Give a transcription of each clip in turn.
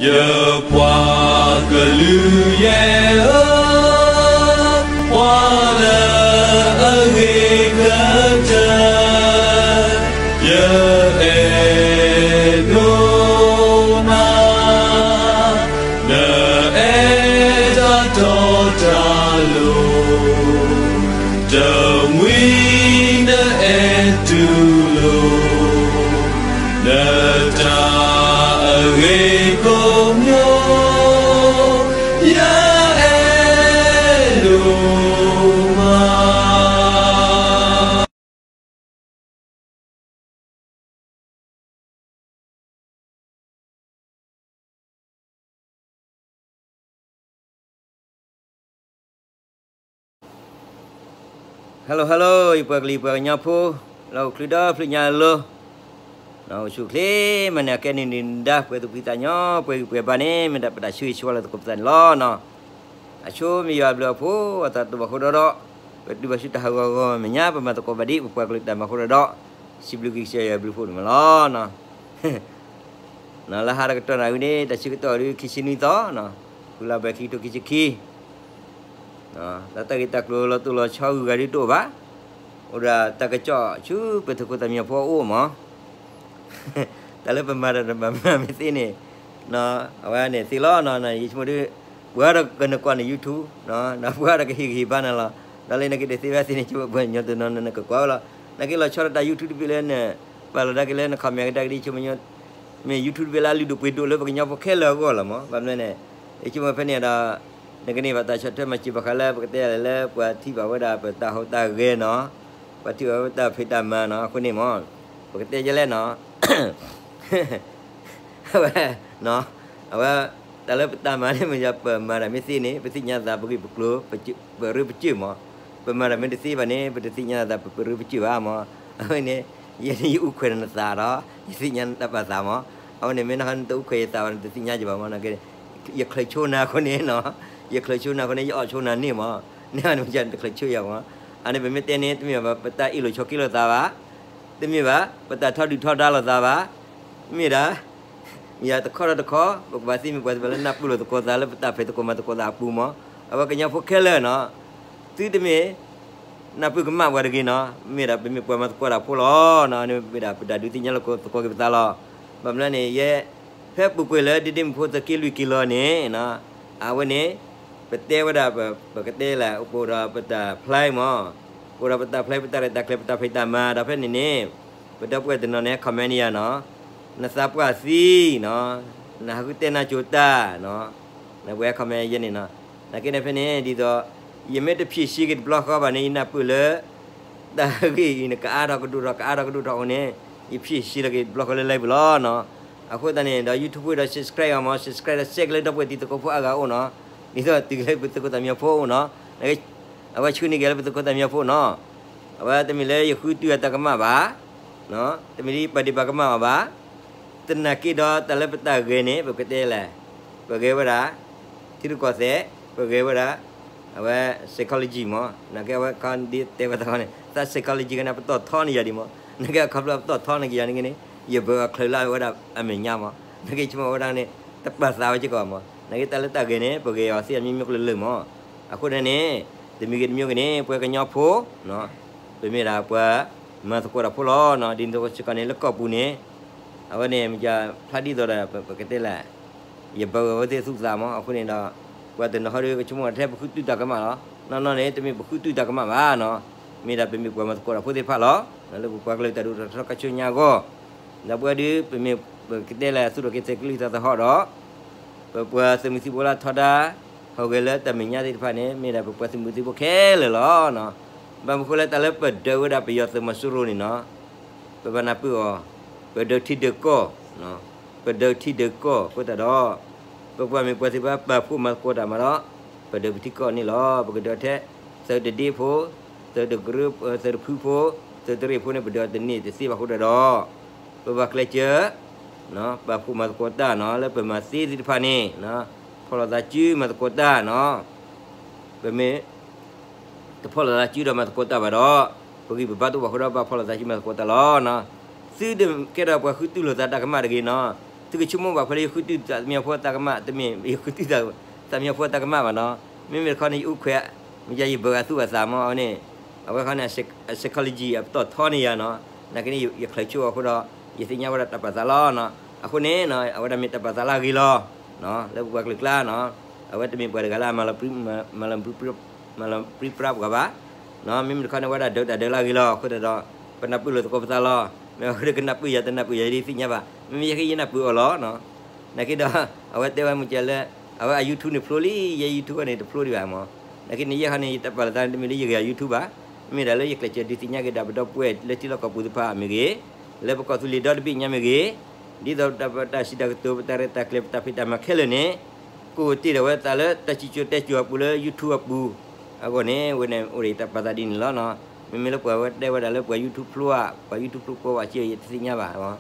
ယပှၤကလုာ်ယဲၢ်ဧၢ, ပှၤလၢအဂ့ၤကတၢၢ်, ယအဲၣ်ဒိးနၤ, နအဲၣ်တၢ်တီတၢ်လိၤ, တမှံၤနအဲၣ်တူၢ်လိာ် နတၢ်အဂ့ၤကိးမံၤ, ယအဲၣ်ဒိးမး. Hello hello, ယပှၤကလုာ်ပှၤကညီဖိ လၢအိၣ်ချုးဒီဖျၢၣ်ညါအလိၤ, အိၣ်ဆူၣ်အိၣ်ချ့မးန့ၣ် အကဲနံၤနံၤဒါ ပှဲၤသူၣ်ဖှံသးညီ ပှဲၤဂံၢ်ပှဲၤဘါန့ၣ် မ့ၢ်ဒၣ်ပတၢ်ဆၢဂ့ၤဆၢဝါလၢသကိးပသးန့ၣ်လီၤ. အဆိမ့ၢ်ယွၤအဘျုးအဖှိၣ် အသးတဘၣ်ဃိဒီးဒီး ပတုၤဘၣ်ဆူတၢ်ဟးဂီၤဂီၤမဲာ်ညါ ပမၤသကိးဘၣ်ဒံး ပပှၤကလုာ်တၢ်မၤဃိဒီးဒီး စံးဘျုးက့ၤကစၢ်ယွၤအဘျုးအဖှိၣ်န့ၣ်မးလီၤ. လၢဟါတကတီၢ်နၣ်ဝံၤန့ၣ် တၢ်ဆၢကတီၢ်ဒုး ခံဆံနွံသီ, ဃုလါဘၢၣ်ခံကထိခံဆံခံ, လၢတၢ်ဂ့ၢ်တၢ်ကျိၤလီၤတိၢ်လီၤဆီဂုၤဂၤဒုးတအိၣ်ဘၣ်, အိၣ်ဒၣ်တၢ်ကစီၣ်ဆူပသုးခိၣ်သၣ်မံညီၤဖိအအိၣ်မး, တၢ်လၢပမၤတၢ်တဘၣ်မၤမ့ၢ်သ့န့ၣ်, အဝဲန့ၣ်သ့လီၤ, ယဆိကမိၣ်ဒုး ပှၤဒီးကနကွၢ်န့ၣ် YouTube, ဒီးပှၤဒီးကဟ့ၣ်ဂံၢ်ဟ့ၣ်ဘါနၤလီၤ, ဒီးလၢနကဒဲးသ့ဝဲသ့န့ၣ် ကညီတနီၤနီၤနကကွၢ်ဝဲလီၤ, နက့ၤလီၤဆီဒီးတၢ် YouTube တဘ့ၣ်လၢန ပာ်လီၤဒၣ်က့ၤလၢန comment ကဒါက့ၤဒ်ဆိကမိၣ် မ့ၢ် YouTube တဘ့ၣ်လၢအလုၢ်ဒိၣ်ပှ့ၤဒိၣ်လၢပကညီဖိခဲလၢာ်အဂီၢ်လီၤမး, ဘၣ်မနုၤလဲၣ်န့ၣ်, ယဆိကမိၣ်ဖဲန့ၣ်ဒီး နကန့ၢ်ဘၣ်တၢ်ဆီၣ်ထွဲမၤစၢၤဘၣ်ဃးလၢ ပကတဲလဲၣ်လၢပှၤထံၣ်ဘၣ်ဝဲဒၣ်ပတၢ်ဟူးတၢ်ဂဲၤနီၤ, ပှၤထံၣ်ဘၣ်ဝဲတၢ်ဖံးတၢ်မၤနီၤ, အဃိန့ၣ်မး ပကတဲယဲလဲၣ်နီၤ အဝဲ, အဝဲ, တၢ်လၢပတၢ်မၤန့ၣ် မ့ၢ်ယပမၤတၢ်မ့ၢ်သ့န့ၣ် ပသ့ၣ်ညါသးပဂ့ၢ်ပကျိၤ, ပရၢပကျၢၤမး, ပမၤတၢ်မ့ၢ်တသ့ဘၣ်န့ၣ် ပတသ့ၣ်ညါသးပရၢပကျၢၤဘၣ်မး, အဝဲန့ၣ်, ယဲန့ၣ်ယအူခွဲးနသးဒီး ယသ့ၣ်ညါနတၢ်ပာ်သးမး, အဝဲန့ၣ်မ့ၢ်နတအူခွဲးယသးဘၣ်န့ၣ် တသ့ၣ်ညါယဘၣ်မး, ယချၢးဆိနၤအဃိန့ၣ်နီၤ, ယချၢးဆိနၤအဃိန့ၣ် ယအီၣ်ဆိနၤန့ၣ်မး, နမ့ၢ်တချၢးဆိယၤမး, အန့ၣ်ပမ့ၢ်တဲန့ၣ် တမ့ၢ်ဘၣ်ပတၢ်အ့ၣ်လိာ်ဆိးက့လိာ်သးဘၣ်, တမ့ၢ်ဘၣ် ပတၢ်ထီဒုၣ်ထီဒါလိာ်သးဘၣ်, မ့ၢ်ဒၣ် မ့ၢ်ယၤတခီဒီးတခီ ပကဘၣ်သ့မ့ၢ်ပှၤသ့ၣ်တဖၣ်လၢနၢ်ပၢၢ်လိာ်သကိးသးလၢပတၢ်ဖံးသကိးမၤသကိးသးအပူၤမး, အဝဲကညီဖိခဲလၢာ်နီၤ, သုတမ့ၢ် နၢ်ပၢၢ်ကမၣ်ပှၤတဂ့ၤနီၤ, မ့ၢ်ဒၣ်ပမ့ၢ်ပှၤမၤသကိးတၢ်ဖိလီၤ, မ့ၢ်ဒၣ်ပတၢ်ဒုးသ့ၣ်ညါလိာ်သကိးက့ၤပသးလီၤ, ဘၣ်မနုၤန့ၣ် ယဲ ဖဲပူၤကွံာ်လၢဒ့ဒ့မုၣ်ဖိသက့လွံၢ်က့ၤလီၤန့ၣ်, အဝဲန့ၣ် ပတဲဝဲဒၣ် ပကတဲလဲၣ် အိၣ်ဒီးပတၢ်ဖျါမး, အိၣ်ဒီးပတၢ်ဖျါ ပတၢ်ရဲၣ်တၢ်ကျဲၤ ပတၢ်ဖံးတၢ်မၤ ဒီးဖဲန့ၣ်န့ၣ် ပဒီပုၢ်ဝဲၢ်တနီၤန့ၣ် comment န့ၢ်ယၤနီၤ, နသးပှၢ်သံနီၤ, နဟးဃုတဲနၤကၠိတၢ်နီၤ, နပှဲၤ comment ယဲန့ၣ်နီၤ, နာ်က့န့ၣ်ဖဲန့ၣ် ဒ်သိး ယမ့ၢ်တဖြေရှင်းက့ၤတဘျီဃီဘၣ်န့ၣ် ယနၢ်ပၢၢ်လၢ တၢ်ဂ့ၢ်အံၤန့ၣ် ကအါထီၣ်ကဒိၣ်ထီၣ် ကအါထီၣ်ကဒိၣ်ထီၣ်အဃိန့ၣ် ယဖြေရှင်းလီၤက့ၤတဘျီဃီလၢ live ပူၤလီၤနီၤ, အဃိသတးန့ၣ်ဒီး YouTube ဒီး subscribe အီၤမး subscribe ဒီး share က့ၤလၢဒီပုၢ်ဝဲၢ်တံၤသကိးဖိအါဂၤအအိၣ်နီၤ, ဒ်သိးတုၤက့ၤလၢပသုးခိၣ်သၣ်မံညီၤဖိအအိၣ်နီၤ, အဝဲဆှၢန့ၢ်က့ၤလၢပသုးခိၣ်သၣ်မံညီၤဖိနီၤ, အဝဲတမ့ၢ်လၢယဃုတုၤအတၢ်ကမၣ်ဘၣ်, တမ့ၢ်လၢယပာ်ဒ့ၣ်ပာ်ကမၣ်အီၤဘၣ်, သနာ်က့ဒီးတၢ်လၢပတၢ်ဂဲၤန့ၣ် ပကတဲလဲၣ်, ပဂဲၤဝဲဒၣ် ထံရူၢ်ကီၢ်သဲး, ပဂဲၤဝဲဒၣ် အဝဲ psychology မး, နာ်က့အဝဲခီဒ်တဲဝဲသးခီန့ၣ် သး psychology ကန့ၣ် ပတီၢ်ထီန့ၢ်ယၤဒံးမး, နာ်က့အခီဖျိပတီၢ်ထီန့ၢ်က့ၤယၤန့ၣ်ဂ့ၤန့ၣ် ယဘၣ်အီၤချုးလၢ်ဝဲဒၣ်အမဲာ်ညါမး, နာ်က့ဆိကမိၣ်ဝဲဒၣ်န့ၣ် တပာ်သးဝဲစ့ၢ်ကီးမး, နာ်က့တၢ်လၢတၢ်ဂဲၤန့ၣ် ပဂဲၤအီၤသ့အမံၤမံၤကျၢၤလၢာ်မး, အဃိန့ၣ်န့ၣ် တမံၤဂ့ၤတမံၤဂ့ၤန့ၣ် ပှၤကညီဖိ ပမ့ၢ်ဒၣ်ပှၤမၤသကိးတၢ်ဖိလီၤ, ဒ်သိးစ့ၢ်ကီးန့ၣ် လၢကီၢ်ပူၤန့ၣ် အဝဲန့ၣ် မ့ၢ်ကဖျါဒ်သိးဒီး ပကတဲလဲၣ် ယဘၣ်ဝဲသ့ၣ်သူၣ်သးမး, အဃိန့ၣ်ဒီး ပှၤတနီၤဟီဒီးကဆိကမိၣ်ထဲပဃုတုၤတၢ်ကမၣ်လီၤ, နီၢ်နီၢ်န့ၣ် တမ့ၢ်ပဃုတုၤတၢ်ကမၣ်ဘၣ်နီၤ, မ့ၢ်ဒၣ်ပမ့ၢ်ပှၤမၤသကိးတၢ်ဖိသ့ၣ်တဖၣ်လီၤ, လၢပပှၤကလုာ်တၢ်ဒိၣ်ထီၣ်ထီကဆိညါအဂီၢ်, ဒီးပဝဲဒုး ပမ့ၢ်ပကတဲလဲၣ် သူၣ်ထီၣ်က့ၤသုးက့လွံၢ်သးသဟီၣ်ဒီး ပပှၤသုးမုၢ်သံၣ်ဘိလၢထီဒါ ဟီၣ်ဂဲၤလၢတၢ်မဲာ်ညါသ့ၣ်တဖၣ်န့ၣ် မ့ၢ်ဒၣ်ပပှၤသုးမုၢ်သံၣ်ဘိခဲလၢာ်လီၤ. ဘၣ်မနုၤဃိလၢတၢ်လၢပဒုးဝဲဒၣ်ပယီၤသုးမီၤစိရိၤန့ၣ်နီၤ, ပဘၣ်နၢ်ပၢၢ်အီၤ, ပဒုးထံဒုးကီၢ်, ပဒုးထံဒုးကီၢ်အဃိသတးဒီး ပပှၤမ့ၢ်ပှၤသ့ၣ်တဖၣ်ပာ်ဖှိၣ်မၤသကိးတၢ်မးဒီး ပဒုးပထံကီၢ်န့ၣ်လီၤ. ပကဒုးထဲ သုးတဒ့ဖိ, သုးတကရၢ, သုးတဖုဖိ, သုးတရ့ၣ်ဖိန့ၣ် ပဒုးတန့ၢ်တသ့ဘၣ်အဃိဒီး ပဘၣ်ကျဲးစၢး ပာ်ဖှိၣ်မၤသကိးတၢ်နီၤ, လၢပမၤသ့သ့ၣ်တဖၣ်န့ၣ် ဖီၣ်လိာ်သးစုမၤသကိးတၢ်နီၤ, ပမ့ၢ် တဖီၣ်လိာ်သးစုဒီးမၤသကိးတၢ်ဘၣ်ဒီး ပဂံၢ်ပဘါတအိၣ်ဘၣ်အဃိဒီး ဘၣ်ဖီၣ်လိာ်သးစုမၤသကိးတၢ်လီၤ. သုတကဲဒီးပှၤဃုတုၤလိာ်သးတၢ်ကမၣ်တဂ့ၤနီၤ, သုကဆိကမိၣ်ဘၣ်ဖဲလၢယဃုတုၤသးမံဖိတၢ်ကမၣ်, တမ့ၢ်ယဃုတုၤသးမံဖိတၢ်ကမၣ်ဘၣ်နီၤ. မ့မ့ၢ်တခီန့ၣ် ယအူခွဲး, မ့ၢ်ယဘၢဂၤသူၣ်အသးမ့ၢ်အဝဲန့ၣ်, အဝဲခီန့ၣ် psychology အပတီၢ်ထီန့ၢ်ယၤနီၤ. နာ်က့န့ၣ် ယချၢးဆိအဃိဒီး ယသ့ၣ်ညါဝဲဒၣ်တၢ်ပာ်သးလီၤနီၤ. အဃိန့ၣ် အဝဲဒၣ်မ့ၢ်တၢ်ပာ်သးလၢအဂ့ၤလီၤ. လၢပပှၤကလုာ်ကျါနီၤ, အဝဲတမ့ၢ်ပှၤတဂၤလၢအမၤလီၤပြံပြါပှၤဘၣ်. မ့မ့ၢ်တခီန့ၣ် အဝဲဒၣ်ဒုးတၢ်ဒုးလၢအဂ့ၤလီၤ. အဃိသတးဒီး ပနၢ်ပၢၢ်လိာ်သကိးပသးလီၤ. မ့ၢ်အဃိဒီးကနၢ်ပၢၢ်ယၤတနၢ်ပၢၢ်ယၤဒ်သ့ၣ်ညါဘၣ်. မ့မ့ၢ်ယဲကယနၢ်ပၢၢ်အီၤလီၤ. နာ်က့ဒီး အဝဲတဲဝဲမုၢ်ကလၢ အဝဲအ YouTube န့ၣ်ဖျိလံ, ယဲ YouTube န့ၣ်တဖျိဒံးဘၣ်မ့ၢ်. နာ်က့န့ၣ် ယဲခီန့ၣ် ယတၢ်ပာ်လီၤသးန့ၣ် တမ့ၢ်လၢယဂဲၤအ YouTube ဘၣ်. မ့ၢ်ဒၣ်လၢယကျဲးစၢးဒုးသ့ၣ်ညါက့ၤဒၣ်ပဒီပုၢ်ဝဲၢ်လၢထံလီၢ်ကီၢ်ပူၤသ့ၣ်တဖၣ်မ့ၢ်ဂ့ၤ, လၢပကီၢ်သူလ့ၤဒီတဘ့ၣ်ညါမ့ၢ်ဂ့ၤ, ဒ်သိးပတၢ်စံးတၢ်ကတိၤ ပတၢ်ရဲၣ်တၢ်ကျဲၤ ပတၢ်ဖံးတၢ်မၤခဲလၢာ်န့ၣ် ကအိၣ်တ့ၢ်ဒီးဝဲသးလၢတၢ်စံၣ်စိၤတဲစိၤအပူၤလၢ YouTube အပူၤ, အဂီၢ်န့ၣ် အဝဲန့ၣ်အိၣ်ဒီးယတၢ်ပာ်သးဒ်န့ၣ်လီၤနီၤ. မ့မ့ၢ်လၢပှၤဝဲတဲဝဲဒၣ်လၢပှၤ YouTube ဖျိဧါ, ပှၤ YouTube ဖျိဖျိဘၣ်စ့ၢ် ယတသ့ၣ်ညါဘၣ်.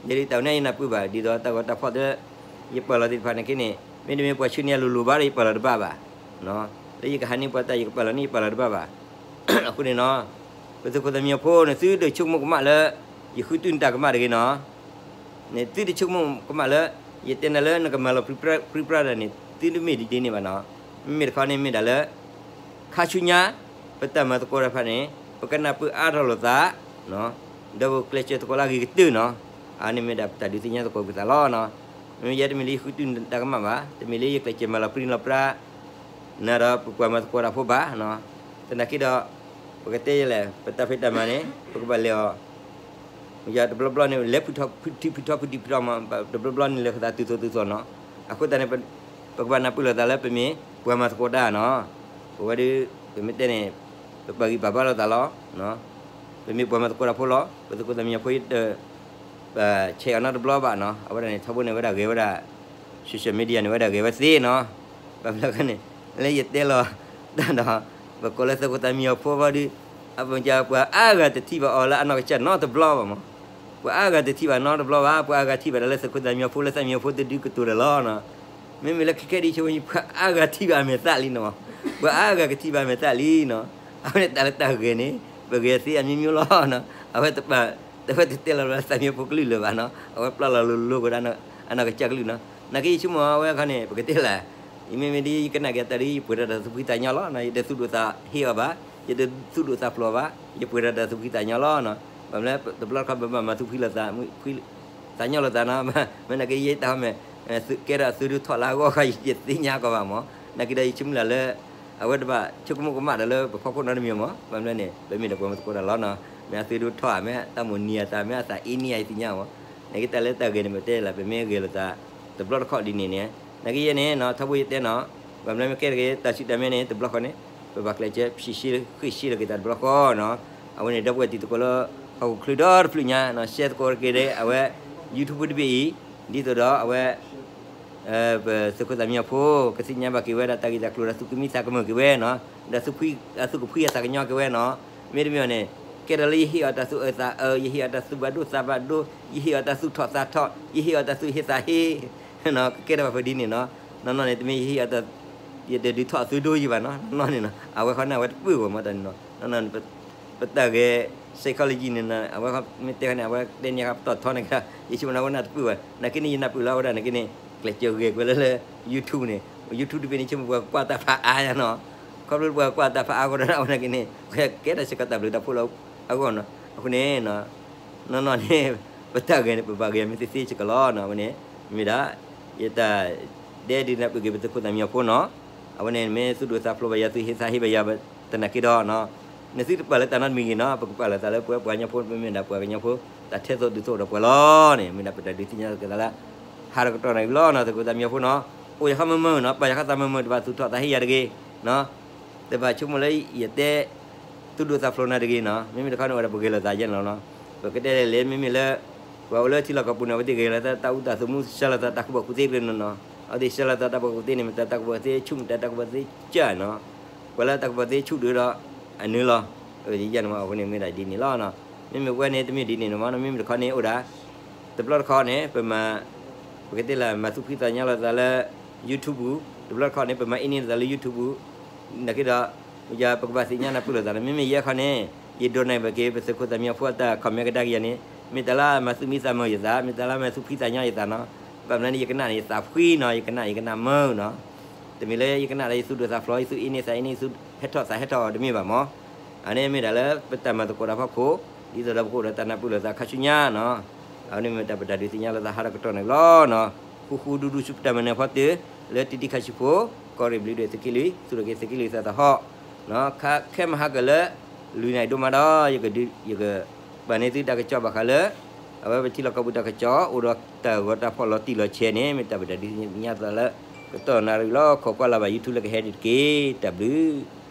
ယဲဒ်တၢ်ဝဲန့ၣ်ယနၢ်ပၢၢ်ဘၣ်, ဒ်သိးတၢ်ဂီၤတၢ်ဖီၣ်လၢ ယပာ်လီၤသ့ၣ်တဖၣ်နာ်က့န့ၣ် မ့တမ့ၢ်ပှၤဆှၢန့ၢ်ယၤလိၤလိၤဘၣ်ဒီး ယပာ်လီၤတဘၣ်ဘၣ်. လၢယကဟးန့ၢ်ပှၤတၢ် ယကပာ်လီၤန့ၣ် ယပာ်လီၤတဘၣ်ဘၣ်. အဃိန့ၣ်နီၤ, ပသုးခိၣ်သးမံဖိန့ၣ် သုတဆိကမိၣ်ကမၣ်လၢ ယဃုတုၤနတၢ်ကမၣ်တဂ့ၤနီၤ. န့ၣ် သုတဆိကမိၣ်ကမၣ်လၢ ယတဲနၤလၢနကမၤလီၤပြံပြါတၢ်န့ၣ် သုတမ့ၢ်ဒ်န့ၣ်ဘၣ်နီၤ. မ့မ့ၢ်တခီန့ၣ်မ့ၢ်ဒၣ်လၢ ခါဆူညါ ပတၢ်မၤသကိးတၢ်တဖၣ်န့ၣ် ပကနၢ်ပၢၢ်အါထီၣ်လိာ်သး ဒီးပကျဲးစၢးသကိးလၢအဂ့ၤကတၢၢ်နီၤ. အန့ၣ်မ့ၢ်ဒၣ်ပတၢ်ဒုးသ့ၣ်ညါသကိးပသးလီၤ. မ့မ့ၢ်ယဲတမ့ၢ်လၢယဃုတုၤနတၢ်ကမၣ်ဘၣ်, တမ့ၢ်လၢယကျဲးစၢးမၤလီၤပြံလီၤပြါ နၤဒီးပပှၤမၤသကိးတၢ်ဖိဘၣ်. သနာ်က့ဒီး ပကတဲယဲလဲၣ် ပတၢ်ဖံးတၢ်မၤန့ၣ် ပကဘၣ်လဲၤအီၤ ယတဘျီဘျီန့ၣ် လဲၤဖုထီဖုထံဖုထီဖုဒံဖုထီမး, တဘျီဘျီန့ၣ်လဲၤဃုာ်သးတုၤသိးတုၤသိးနီၤ. အဃိသတးန့ၣ် ပကဘၣ်နၢ်ပၢၢ်လိာ်သးလၢပမ့ၢ်ပှၤမၤသကိးတၢ်နီၤ. ပဝဲဒၣ် ပမ့ၢ်တဲန့ၣ် ပပာ်ဂံၢ်ပာ်ဘါလိာ်သးလီၤ. ပမ့ၢ်ပှၤမၤသကိးတၢ်ဖိလီၤ. ပသုးခိၣ်သးမံဖိ ယတ ပဆဲးအီၤနီတဘျီဘၣ်နီၤ. အဝဲဒၣ်န့ၣ် ထီဘိန့ၣ်ဝဲဒၣ်ဂဲၤဝဲဒၣ် social media န့ၣ်ဝဲဒၣ်ဂဲၤဝဲသ့နီၤ. ဘၣ်မနုၤလဲၣ်န့ၣ် လၢယတဲလီၤတၢ်ဒီး ပကိးလၢသုးခိၣ်သးမံဖိဘၣ်ဒီး အပကပှၤအါဂၤတထံၣ်ဘၣ်အီၤလၢအနီၢ်ကစၢ်နီတဘျီဘၣ်မး. ပှၤအါဂၤတထံၣ်ဘၣ်နီတဘျီဘၣ်, ပှၤအါဂၤထံၣ်ဘၣ်ဒၣ်လၢသုးခိၣ်သးမံဖိလၢသးမံဖိတဒုကတိၤဒီးလီၤနီၤ. မ့မ့ၢ်လၢခဲခဲဒ်ဆိ ပှၤအါဂၤထံၣ်ဘၣ်အမဲာ်သၣ်လံနီၤမး. ပှၤအါဂၤကထံၣ်ဘၣ်အမဲာ်သၣ်လံနီၤ. အဝဲန့ၣ်တၢ်လၢတၢ်ဂ့ၤန့ၣ် ပဂ့ၤသ့အမျိုးမျိုးလီၤနီၤ. အဝဲတပာ် အဝဲတတဲလီၤလၢသးမံဖိကလုၢ်လၢၤဘၣ်နီၤ. အဝဲပျၢ်လီၤလိၤလိၤကဒီးအနီၢ်ကစၢ်ကလုၢ်နီၤ. နာ်က့ယဆိကမိၣ်အဝဲခီန့ၣ် ပကတဲလၢ ယမ့မ့ၢ်ဒ်ယကနၣ်က့ၤတၢ်ဒီး ယပှဲၤဒီးတၢ်သူၣ်ဖှံသးညီလီၤ. ယတသူၣ်ဒိၣ်သးဟ့အီၤဘၣ်, ယတသူၣ်ဒိၣ်သးဖျိးဘၣ်, ယပှဲၤဒီးတၢ်သူၣ်ဖှံသးညီလီၤနီၤ. ဘၣ်မနုၤလဲၣ် တဘျီတခီပဘၣ်မၤသူၣ်ဖှံလိာ်သး သးညီလိာ်သးနီၤ. မ့ၢ်နာ်က့ယတၢ်ဟီမဲာ် ကဲထီၣ်အသုးဒိၣ်ထီၣ်လၢအဂီၢ်ခီ ယတသ့ၣ်ညါကီးဘၣ်မး. နာ်က့ဒီးယဆိကမိၣ်လၢ အဝဲတဘၣ်ဆိကမိၣ်ကမၣ်ဒီးလၢပဖီခိၣ်နီတမံၤမး. ဘၣ်မနုၤလဲၣ်န့ၣ် ပမ့ၢ်ဒၣ်ပှၤမၤသကိးတၢ်လီၤနီၤ. မ့ၢ်အသုးဒိၣ်ထီၣ်ဧါ, မ့ၢ်အတၢ်မိၣ်နံၤအသး, မ့ၢ်အသးအ့န့ၢ်ဧါ ယသ့ၣ်ညါမး. နာ်က့တၢ်လၢတၢ်ဂ့ၤန့ၣ် ပတဲလၢပမ့ၢ်ဂဲၤလိာ်သး တဘျီတခီဒ်န့ၣ်န့ၣ်, နာ်က့ယဲန့ၣ်နီၤ ထီဘိယတဲနီၤ, ဘၣ်မနုၤမ့ၢ်ကဲတဂ့ၤ တၢ်ဆူၣ်တၢ်မဲန့ၣ် တဘျီဃီန့ၣ် ပဘၣ်ကျဲးစၢး ဖြေရှင်း ဃ့ၢ်ရှ့လိာ်က့ၤသးတဘျီဃီနီၤ. အဝဲန့ၣ် ဒီပုၢ်ဝဲၢ်တံၤသကိးလၢ ဟီၣ်ခိၣ်ချၢဒီတဖျၢၣ်ညါနီၤ share သကိးက့ၤဒီး အဝဲ YouTube တဘ့ၣ်အံၤ ဒ်သိးဒီးအဝဲ ပသုးခိၣ်သးမံဖိ ကသ့ၣ်ညါဘၣ်က့ၤဝဲဒၣ်တၢ်ဂ့ၢ်တၢ်ကျိၤဒီး သူၣ်ကမံသးကမၢၢ်က့ၤဝဲနီၤ, ဒီးသူၣ်ဖှံ အသူၣ်ကဖှံအသးကညီၤက့ၤဝဲနီၤ. မ့တမ့ၢ်န့ၣ် ကဲထီၣ်လၢယဟ့ၣ်အီၤတၢ်သူၣ်အၢသးအၢ, ယဟ့ၣ်အီၤတၢ်သူၣ်ဘၣ်ဒိသးဘၣ်ဒိ, ယဟ့ၣ်အီၤတၢ်သူၣ်ထီၣ်သးထီၣ်, ယဟ့ၣ်အီၤတၢ်သူၣ်ဟ့သးဟ့ ကကဲထီၣ်ဘၣ်ဖဲဒ်န့ၣ်နီၤ. နီၢ်နီၢ်န့ၣ် တမ့ၢ်ယဟ့ၣ်အီၤတၢ် ယတဒုးထီၣ်အသုးဒိယံၤဘၣ်နီၤ. နီၢ်နီၢ်န့ၣ်နီၤ အဝဲခီန့ၣ် အဝဲတပၢၢ်ဂီၢ်မးတၢ်န့ၣ်နီၤ. နီၢ်နီၢ်န့ၣ် ပတၢ်ဂဲၤ psychology န့ၣ်နီၤ အဝဲမ့ၢ်တဲခါန့ၣ် အဝဲတဲန့ၢ်အခါပတီၢ်ထီန့ၣ်ကဒီး ယဆိကမိၣ်လၢအဝဲန့ၣ်တပၢၢ်ဘၣ်. နာ်က့န့ၣ် ယနၢ်ပၢၢ်လၢအဝဲဒၣ်နာ်က့န့ၣ် ကျဲးစၢးဂဲၤကွံာ်လၢလၢ YouTube န့ၣ်, YouTube တဘ့ၣ်န့ၣ် ဆိကမိၣ်ပှၤကွၢ်တၢ်ဖးအါညါနီၤ. ခီဖျိပှၤကွၢ်တၢ်ဖးအါအဃိဒီး အဝဲနာ်က့န့ၣ် ကဲထီၣ်စ့ၢ်ကီးတၢ်ဘျုးတၢ်ဖှိၣ်လၢအဂီၢ်နီၤ. အဃိန့ၣ် နီၢ်နီၢ်န့ၣ် ပတၢ်ဂဲၤန့ၣ် ပဘၣ်ဂဲၤမ့ၢ်သ့သ့စ့ၢ်ကီးလီၤနီၤ. အဝဲန့ၣ် မ့ၢ်ဒၣ် ယတၢ်ဒဲဒုးနၢ်ပၢၢ်က့ၤ ပသုးခိၣ်သးမံအဖိနီၤ. အဝဲန့ၣ် မ့ၢ်သူၣ်ဒိၣ်သးဖျိးဘၣ်ယၤ သူၣ်ဟ့သးဟ့ဘၣ်ယၤ တနာ်က့ဒီးနီၤ နသုတပာ်လၢတၢ်နီတမံၤဂ့ၤနီၤ. ပကပာ်လီၤသးလၢပဝဲပှၤကညီဖိ ပမ့ၢ်ဒၣ်ပှၤကညီဖိ တၢ်ထဲသိးဒုးသိးဒီးပှၤလီၤန့ၣ် မ့ၢ်ဒၣ်ပတၢ်ဒုးသ့ၣ်ညါက့ၤသးလၢ ဟးတကတီၢ်န့ၣ်လီၤနီၤ. သုးခိၣ်သးမံအဖိနီၤ အိၣ်ယၤခီမုာ်မုာ်နီၤ ပာ်ယၤခီသးမုာ်မုာ် တဘၣ်သူၣ်ထီၣ်သးဟ့ယၤတဂ့ၤနီၤ. တဘၣ်ဆိကမိၣ်လၢယတဲ သူၣ်ဒိၣ်သးဖျိးနၤတဂ့ၤနီၤ. မ့မ့ၢ်တခီန့ၣ် အိၣ်ဝဲဒၣ်ပဂဲၤလိာ်သးယဲန့ၣ်လီၤနီၤ. ပကတဲလဲၣ်လဲၣ် မ့မ့ၢ်လၢ ပှၤအိၣ်လၢထံလီၢ်ကီၢ်ပူၤန့ၣ် အဝဲသ့ၣ်ဂဲၤလိာ်သးတၢ်အူတၢ်သးမူ စှၤလိာ်သးတၢ်ကူၣ်ဘၣ်ကူၣ်သ့တဂ့ၤနီၤနီၤ. အဝဲသ့ၣ်စှၤလိာ်သးတၢ်ကူၣ်ဘၣ်ကူၣ်သ့န့ၣ် မ့ၢ်တၢ်ကူၣ်ဘၣ်ကူၣ်သ့ဆူၣ် မ့ၢ်တၢ်ကူၣ်ဘၣ်ကူၣ်သ့ကၢ်နီၤ. ပှၤလၢတၢ်ကူၣ်ဘၣ်ကူၣ်သ့ဆူၣ်ဒုးဒီး အနုာ်လီၤ. အဝဲန့ၣ်ယဲန့ၣ်မး အဃိန့ၣ်မ့ၢ်ဒၣ်ဒ်န့ၣ်လီၤနီၤ. မ့မ့ၢ်ပဝဲန့ၣ် တမ့ၢ်ဒ်န့ၣ်နီၤမး မ့မ့ၢ်တခီန့ၣ် အိၣ်ဒၣ် တဘျီတခီန့ၣ် ပမၤ ပကတဲလၢ မၤသူၣ်ဖှံသးညီလိာ်သးလၢ YouTube ပူၤ, တဘျီတခီန့ၣ် ပမၤအ့န့ၢ်လိာ်သးလၢ YouTube ပူၤ, နာ်က့ဒီး ပကဘၣ်သ့ၣ်ညါနၢ်ပၢၢ်လိာ်သးန့ၣ် မ့မ့ၢ်ယဲခီန့ၣ် ယဒိးန့ၢ်ဘၣ်က့ၤ ပသုးခိၣ်သးမံအဖိအတၢ် comment ကဒါက့ၤယၤန့ၣ် မ့ၢ်တၢ်လၢမၤသူၣ်မံသးမုာ်ယသး, မ့ၢ်တၢ်လၢမၤသူၣ်ဖှံသးညီယသးနီၤ. ဘၣ်မနုၤန့ၣ် ယကနၣ်န့ၣ် ယသးဖှံနီၤ, ယကနၣ် ယကနၣ်မုာ်နီၤ. တမ့ၢ်လၢယကနၣ်ဒီးယသူၣ်ဒိၣ်သးဖျိး, ယသူၣ်အ့န့သးအ့န့, ယသူၣ်ဟဲထီၣ်သးဟဲထီၣ်အီၤတမ့ၢ်ဘၣ်မၢ်. အန့ၣ်မ့ၢ်ဒၣ်လၢပတၢ်မၤသကိးတၢ်ဖီခိၣ်, ဒ်သိးဒီးပကအိၣ်ဒီးတၢ်နၢ်ပၢၢ်လိာ်သးခါဆူညါနီၤ. အဝဲန့ၣ်မ့ၢ်တၢ်ပတၢ်ဒုးသ့ၣ်ညါလိာ်သးဟးထီၣ်ကတီၢ်န့ၣ်လီၤနီၤ. ဃူဃူဒူဒူဆူပတၢ်မၤနၢၤဖီတၢၢ် လၢတံၤတံၤခါဆံးဖိ, ကီၢ်ရ့ၣ်ဘျုးဒွဲၣ်သုးက့လွံၢ်, သူၣ်ထီၣ်က့ၤသုးက့လွံၢ်သးသဟီၣ်, ခဲမုၢ်ဟါကၢၤလၢ လွံၢ်နၣ်ရံၣ်ဒိၣ်မးဒီး ယက ယကပာ်န့ၢ်သုတၢ်ကစီၣ်ဘၣ်ဃးလၢ အဝဲပထံလီၢ်ကီၢ်ပူၤတၢ်ကစီၣ် အိၣ်ဒီးတၢ်ဂီၤတၢ်ဖီၣ်လီၤတံၢ်လီၤဆဲးန့ၣ် မ့ၢ်တၢ်ပတၢ်ဒုးသ့ၣ်ညါသးလၢ ကတီၢ်နၣ်ရံၣ်လီၤ. ခိးကွၢ်လၢ်ဘၣ် YouTube လၢကဟဲဒံးတက့ၢ်. တၢ်ဘျုး